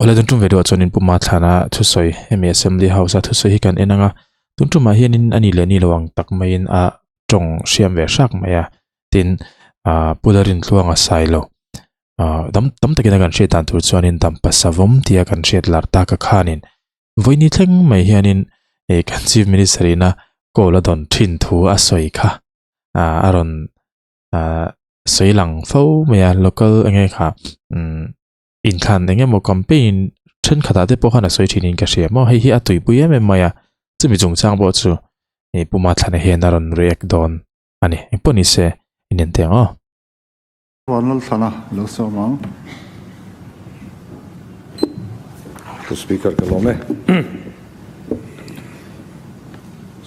Awle tun tum video ah chuanin Pu Mathlana thusawi hemi Assembly House a thusawi hi kan en ang a, tun tumah hianin a ni leh ni lo ang tak maiin a tawng hriam ve hrak mai a, tin ah Pu Lalrintluanga Sailo ah dam tam takin a kan hriat dan tur chuanin Dampa Savawm tia kan hriat lar tak a khanin vawiini thleng mai hianin ih kan Chief Minister ina call a dawn thin thu a sawi kha ah a rawn ah sawi lang fo mai a local eng nge kha umm. Inthlan eng emaw campaign thenkhatah te pawh khan a sawi thin in ka hria maw hei hi a tuipui em em mai a chumi chungchang pawh chu ih Pu Mathlana hian a rawn react dawn a ni engpawh ni se in en teh ang aw. Vanlalthlana lo sawm ang. Pu Speaker ka lawm e.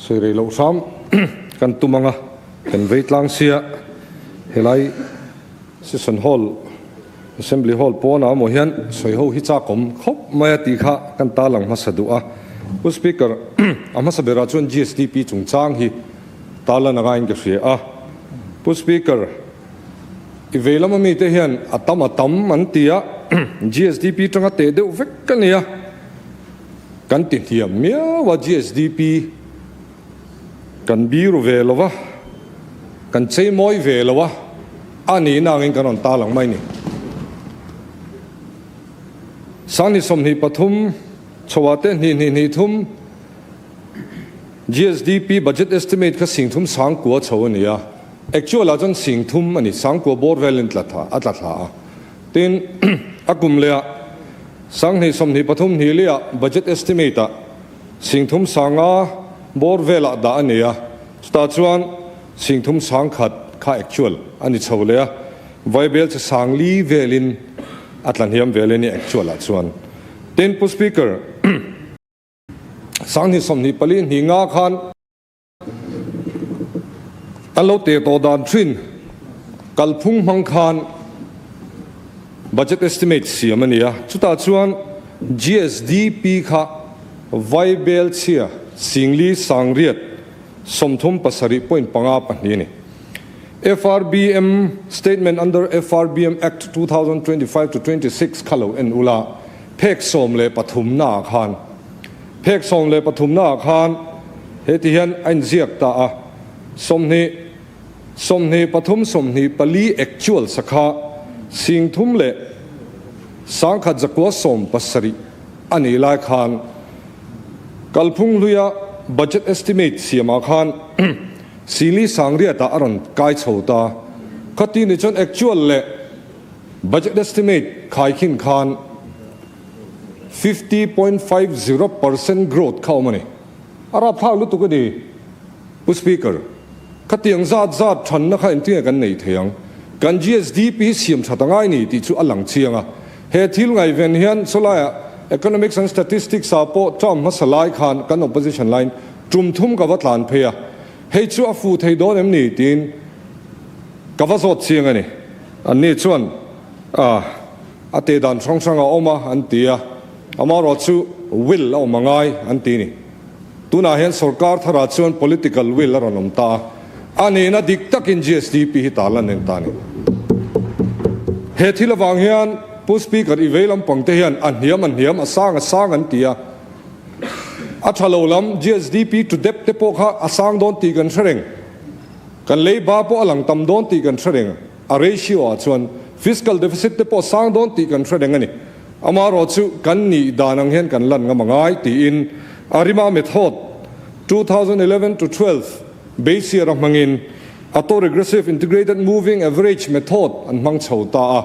Sawi rei loh hram kan tum ang a, kan vei tlang sia helai Session Hall Assembly Hall pawnah amaw hian sawi ho hi chak awm khawp mai a tih kha kan tarlang hmasa duh a. Pu Speaker, a hmasa berah chuan GSDP chungchang hi tarlan a ngaiin ka hria a. Pu Speaker, i vei lama mite hian a tam a tam an ti a, GSDP tanga teh deuh vek a nia. Kan ti hniam miau a GSDP Kan biru ve lo va, kan chei mawi ve lo a, a nihna angin kan rawn tal ang mai ni. Sangni 23 chhoah te hnih hnih hnih thum GSDP budget estimate kha singthum sangkua chho a ni a, actual ah chuan singthum a ni, sangkua bawr velin tla thla a tla thla a. Tin, a kum leh ah Sangni 23 hnih leh ah budget estimate ah Singthum sanga bawr velah dah a ni a, chutah chuan singthum sang khat kha actual a ni chho leh a, vaibel che sang li velin a tla hniam vel a ni actual ah chuan. Tin, Pu Speaker, 2024 hnih nga khan, An lo teh tawh dan thin kalphung hmang khan budget estimate siam a ni a, chutah chuan GSDP kha Vaibel chhia Singli Sangriat 37.52 a ni. FRBM Statement under FRBM Act 2025 to 26 kha lo en ula, phek 13 naah khan Phek 13 naah khan he ti hian a inziak ta a, 20, 23, 24 actual sakha 30 leh 1170 a nih lai khan kalphung hluia budget estimate siamah khan sili sangriatah a rawn kai chho ta. Khati ni chuan actual leh budget estimate khaikhin khan 50.50 percent growth kha awm a ni. A rapthlak lutuk a ni, Pu Speaker. Khatiang zat zat thanna kha engtinge kan nei thei ang? Kan GSDP hi siam that a ngai ni tih chu a lang chiang a. He thil ngaihven hian chulaiah Economics and Statistics ah pawh term hmasa lai khan kan opposition laiin tum thum ka va tlan phei a. Hei chu a fuh thei dawn em ni tiin ka va zawt chiang a ni. Anni chuan ah. A teh dan hrang hrang a awm a an ti a, amaherawh chu will a awm a ngai an ti ni. Tunah hian sorkar tharah chuan political will a rawn awm ta a, a nihna dik takin GSDP hi ta lan en ta a ni. He thil avang hian Pu Speaker i vei lampang te hian a hniam a hniam, a sang a sang an ti a, a tha lo lam GSDP to debt te pawh kha a sang dawn tih kan hre reng, kan leiba pawh a lang tam dawn tih kan hre reng. A ratio ah chuan fiscal deficit te pawh sang dawn tih kan hre reng a ni. Amaherawh chu kan nih dan ang hian kan lan ngam a ngai tiin Arima method 2011 to 12 base year a hmangin Auto Regressive Integrated Moving Average method an hmang chho ta a.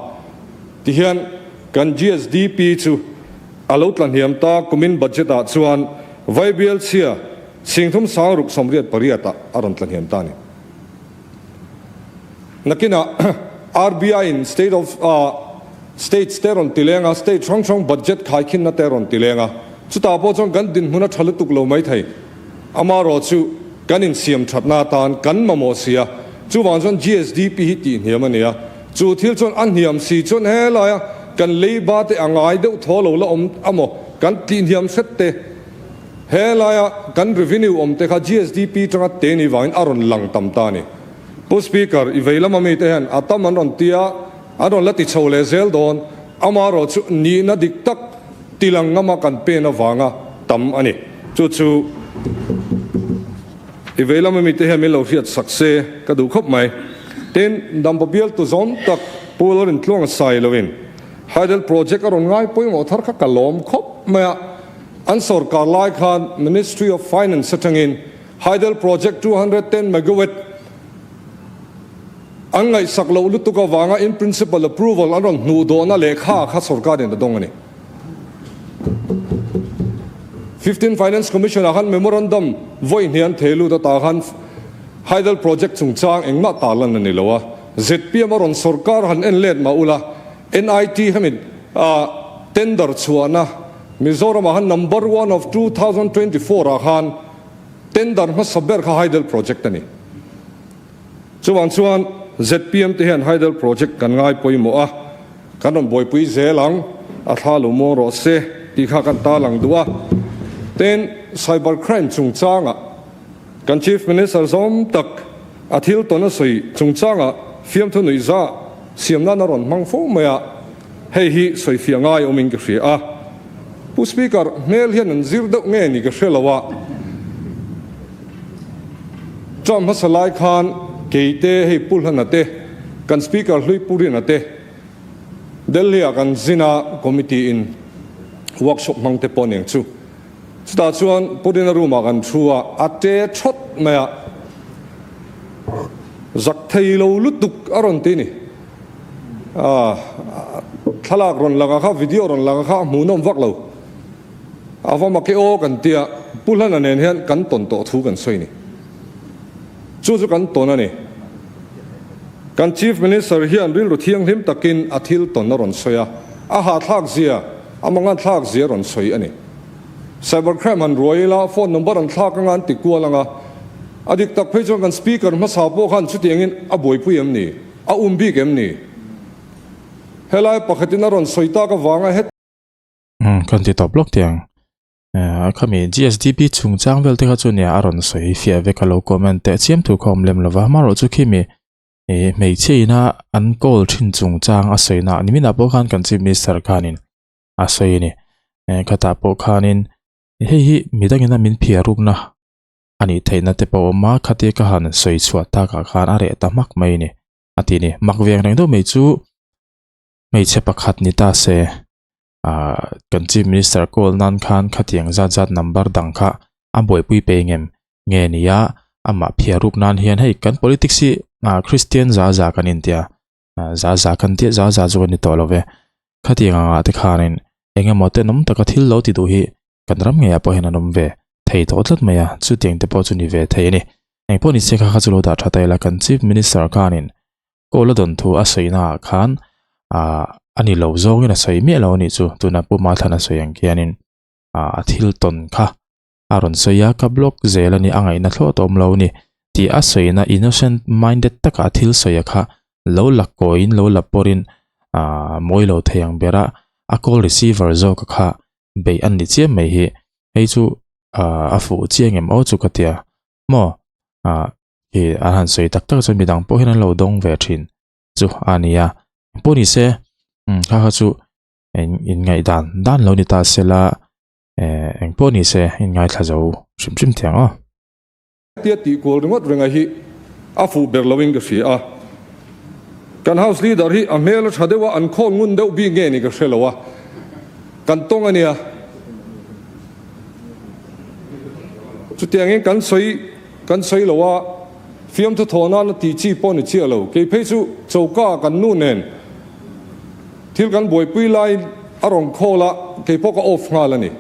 Tihian kan GSDP chu a lo tla hniam ta kumin budget ah chuan Vaibial chhia 30 6 88 ah a rawn tla hniam ta a ni. Nakinah RBI in state of states te rawn ti leng a, state hrang hrang budget khaikhinna te rawn ti leng a, chutah pawh chuan kan dinhmun a tha lutuk lo mai thei. Amaherawh chu kan insiam thatna atan kan mamawh si a, chuvang chuan GSDP hi tih hniam a ni a, chu thil chuan a hniam si chuan helaia kan leiba te a ngai deuh thaw lo la awm amaw kan tih hniam hret te, He laia kan revenue awm te kha GSDP tanga te ni vangin a rawn lang tam ta a ni. Pu Speaker, i vei lama mite hian a tam an rawn ti a, an rawn la ti chho leh zel dawn. Amaherawh chu nihna dik tak Tilang ngama kan pen avanga tam a ni. Chu chu i vei lama mite hian min lo hriat sak se ka duh khawp mai. Tin, Dampa bialtu zawm tak Pu Lalrintluanga sai loin Hydel Project a rawn ngai pawimawh thar kha ka lawm khawp mai a. An sawrkar lai khan Ministry of Finance atangin Hydel Project 210 megawatt An ngaihsak loh lutuk avanga in principle approval an rawn hnuh dawhna lehkha kha sorkarin a dawng a ni. 15 Finance Commission ah khan memorandum vawi hnih an thei lut atah khan Hydel Project chungchang engmah tarlan a ni lo a. Zpm a rawn sorkar han en let mah ula NIT hemi tender chhuahna Mizoram ah khan number one of 2024 ah khan tender hmasa ber kha Hydel Project a ni. Chuvang chuan zpm te hian Hydel Project kan ngai pawimawh a, kan rawn buaipui zel ang, a thla lo muang rawh se tih kha kan tarlang duh a. Tin, Cyber Crime chungchangah kan Chief Minister zawm tak a thil tawn a sawi chungchangah fiamthu nuihza siam nan a rawn hmang fo mai a, hei hi sawifiah ngai awmin ka hria a. Pu Speaker, hmel hian an zir deuh nge ni ka hre lo a. Term hmasa lai khan keite hei Pu Hlana te, kan Speaker hlui Pu Rina te Delhi ah kan zin a, committee in workshop hmang te pawh aniang chu. Chutah chuan Pu Rina room ah kan thu a, a te thawt mai a, zak thei lo lutuk a rawn ti ni. Thlalak rawn lang a kha, video rawn lang a kha a hmuhnawm vak lo. A va mak e aw kan tia, Pu Hlana nen hian kan tawn tawh thu kan sawi ni. Chu chu kan tawn a ni. Kan Chief Minister hian rilru thianghlim takin a thil tawn a rawn sawi a, a hahthlak zia, a manganthlak zia a rawn sawi a ni. Cyber crime han ruai ila, phone number an thlak anga an ti kual anga, a dik tak phei chuan kan Speaker hmasa pawh khan chutiangin a buaipui em ni? A um bik em ni? Helai pakhatin a rawn sawi tak avanga het. Umm kan ti tawp lawk teh ang. Eh khami GSDP chungchang vel te kha chu nia a rawn sawi fiah vek a lo comment teh chiam tur kha awm lem lova amaherawh chu khimi eh hmeichhia ina an call thin chungchang a sawi na nimin ah pawh khan kan chief minister khanin a sawi a ni. Eh khatah pawh khanin hei hi midang ina min phiar rukna a nih theihna te pawh a awm a khatia ka han sawi chhuah takah khan a reh ta hmak mai a ni a ti a ni. Mak ve ang reng deuh mai chu hmeichhe pakhat ni ta se ah kan chief minister call nan khan khatiang zat zat number dang kha a buaipui pe engem nge ni a amah phiar ruk nan hian hei kan politics hi ah christian za za kan intia ah za za kan tia za za chu kan ni tawh lo ve khatiang angah te khanin eng emaw tenawm taka thil lo ti duh hi kan ram ngeiah pawh hian an awm ve thei tawh tlat mai a chutiang te pawh chu ni ve thei a ni engpawh ni se kha kha chu lo dah tha ta ila kan chief minister khanin Kawl a dawn thu a sawi naah khan ah a ni lo zawngin a sawi miah lo a nih chu tuna Pu Mathlan a sawi ang khianin ah a thil tawn kha a rawn sawi a ka block zel a ni a ngaihna thlawh tawh awm lo a ni tih a sawina innocent minded taka a thil sawi a kha lo la kawiin lo la pawrin ah mawi lo thei ang bera a call receiver zawk a kha beih a ni chiam mai hi hei chu ah a fuh chiang em aw chu ka tia maw ah hi an han sawi tak tak chuan midang pawh hian an lo dawng ve thin chu a ni a pawh ni se umm kha kha chu in in ngaihdan dan lo ni ta sela eh eng pawh ni se in ngaithla zo hrim hrim thiang aw. Tia tih kual ringawt ringa hi a fuh ber loin ka hria a, kan house leader hi a hmel a tha deuh a, an khawl ngun deuh bik nge ni ka hre lo a, kan tawng a nia. Chutiangin kan sawi kan sawi lo a, fiamthu thawh nana tih chi pawh ni chiah lo. Kei phei chu choka kan nu nen thil kan buaipui laiin a rawn call a, kei pawh ka off nghal a ni.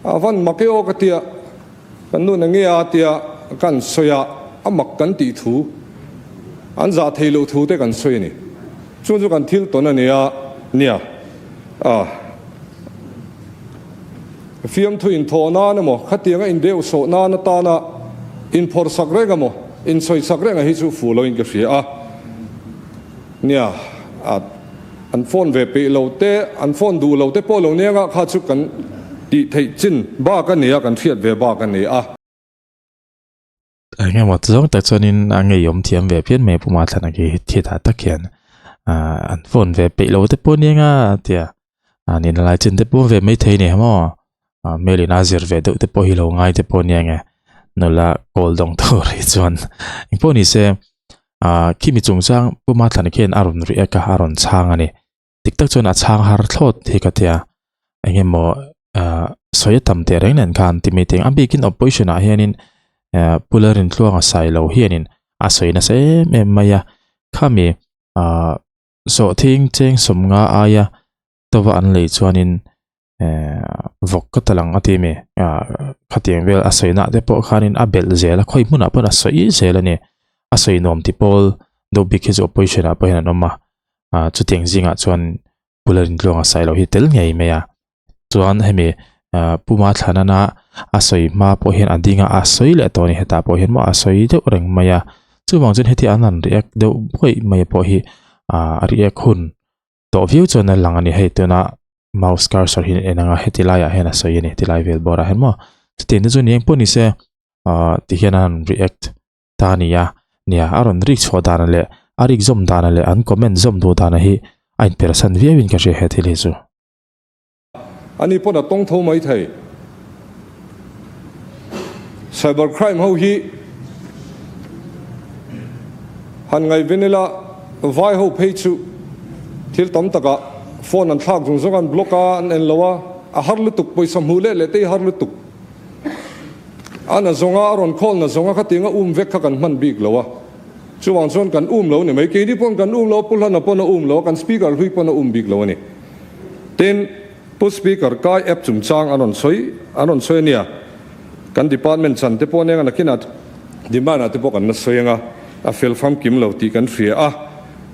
A van mak e aw ka tia, kan nu na nge a tia kan sawi a, a mak kan tih thu, an zah thei loh thu te kan sawi a ni. Chung chu kan thil tawn a nia, nia. A. Fiamthu inthawh nan emaw, khatianga indeuh sawh nan atana inphawrh sak reng emaw, insawi sak reng a hi chu fuh loin ka hria a. Nia, a an phone ve peih lo te, an phone duh lo te pawh lo nia nga kha chu kan tih theih chin bak a ni a, kan hriat ve bak a ni a. Eng emaw zawng tak chuanin a ngeiawm thiam ve phian mai Pu Mathlana khi thi ta tak hian an phone ve peih lo te pawh nia nga tia. A nihna lai chin te pawh ve maithei ni maw ah hmel in a zir ve deuh te pawh hi lo ngai te pawh nia nge nula kawl dawng tur hi chuan engpawh ni se ah khimi chungchang puma thlan khian a rawn react a a rawn chhang a ni dik tak chuan a chhang har thlawt hi ka tia eng emaw ah sawi a tam teh reng nen khan ti mai teng a bikin opposition ah hianin eh pu Lalrintluanga Sailo hianin a sawi nasa em em mai a khami ah. Sawhthing cheng sawmnga aia tova an lei chuanin eh vawk ka ta lang a ti mi ah khatiang vel a sawi nah te pawh khanin a belh zel a khawi hmunah pawh a sawi zel a ni a sawi nuam ti pawl deuh bik hi chu opposition ah pawh hian an awm a ah chutiang zingah chuan Pu Lalintluanga Sailo hi tel ngei mai a. Chuan hemi ah Puma Thlanana a sawi hma pawh hian a ding a, a sawi leh tawh a ni hetah pawh hian maw a sawi deuh reng mai a. Chuvang chuan heti an han react deuh buaih mai pawh hi ah a react hun tawh viau chuan a lang a ni. Hei tuna mouse cursor hi en anga heti laiah hian a sawi a ni tilai vel bawrah hian maw. Chutiang te chu ni eng pawh ni se ah tihian an han react ta a ni a. Nia a rawn rik chhuah dan leh a rik zawm dan leh an comment zawm duh dan hi a inpersan viauin ka hria he thil hi chu. Ani pawn a tawng tho mai thei. Cyber crime ho hi han ngaihven ila vai ho phei chu thil tam takah phone an thlak zung zung a, an block a, an en lo a, a har lutuk, pawisa hmuh leh leh te hi har lutuk. A na zawnga a rawn call na zawnga khatianga um vek kha kan hman bik lo a, chuvang chuan kan um lo ni mai. Keini pawn kan um lo a, Pu Hlana pawn a um lo a, kan speaker hlui pawn a um bik lo a ni. Tin, Pu Speaker, Kai app chungchang an rawn sawi an rawn sawi a nia. Kan department chan te pawh nen a nakinah demand ah te pawh kan la sawi anga, a fel famkim lo tih kan hria a.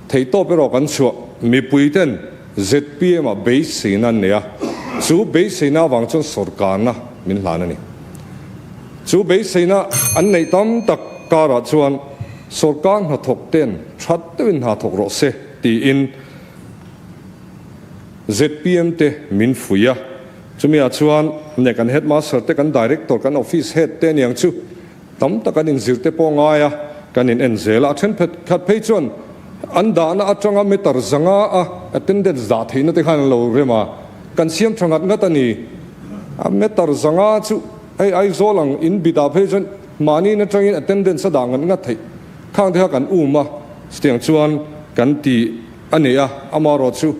Theihtawp erawh kan chhuah mipui ten zpm ah beiseina an nei a, chu beiseina avang chuan sawrkarna min hlan a ni. Chu beiseina an neih tam tak karah chuan sawrkar hnathawk ten that deuhin hna thawk rawh se tiin, Zpm te min fuih a, chumi ah chuan ne kan headmaster te, kan director, kan office head te aniang chu tam tak an inzir te pawh ngai a, kan in en zel a, a then khat phei chuan an dahna atanga meter zanga a attendance dah theihna te khan an lo rem a, kan siam tha ngat ngat a ni. A meter zanga chu hei Aizawl ang in bit ah phei chuan mahni in atangin attendance a dah ngat ngat theih khang te kha kan um a, chutiang chuan kan ti. A ni a, amaherawh chu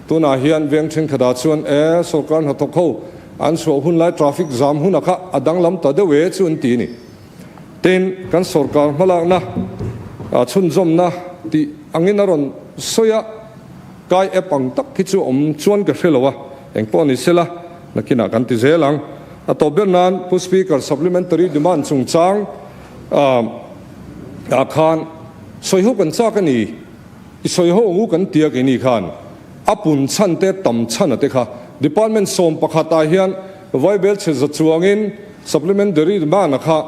tunah hian veng thenkhatah chuan e sorkar hnathawk ho an chhuah hun lai traffic jam huna kha a danglam ta deuh e chu an ti a ni. Tin, kan sorkar hmalakna chhunzawmna tih angin a rawn sawi a, kai app ang tak hi chu awm chuan ka hre lo a, engpawh ni sela nakinah kan ti zel ang. A tawp ber nan Pu Speaker supplementary demand chungchang ah khan sawi ho kan chak a ni. I sawi ho ngu kan tia keini khan a pun chhan te tam chhan a te kha department 11 ah hian vaibel chhe za chuangin supplementary demand a kha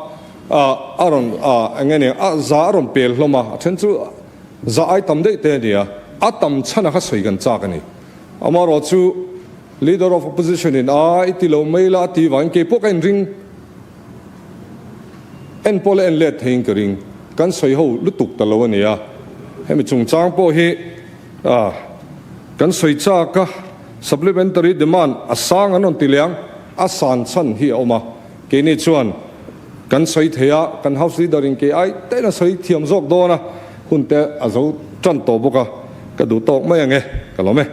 a rawn eng nge ni a za a rawn pel hlawm a, a then chu za ai tam daih te a ni a, a tam chhan a kha sawi kan chak a ni. Amaherawh chu leader of opposition in a i ti lo mai la a ti vangin keipawh ka inring. En pawh la en let theiin ka ring. Kan sawi ho lutuk ta lo a nia. Hemi chungchang pawh hi kan sawi chak a, supplementary demand a sang an rawn ti leh ang, a san chhan hi a awm a. Keini chuan kan sawi thei a, kan House Leader in kei ai tein a sawi thiam zawk dawn a, hun te a zo tan tawh bawk a, ka duh tawk mai ang e, ka lawm e.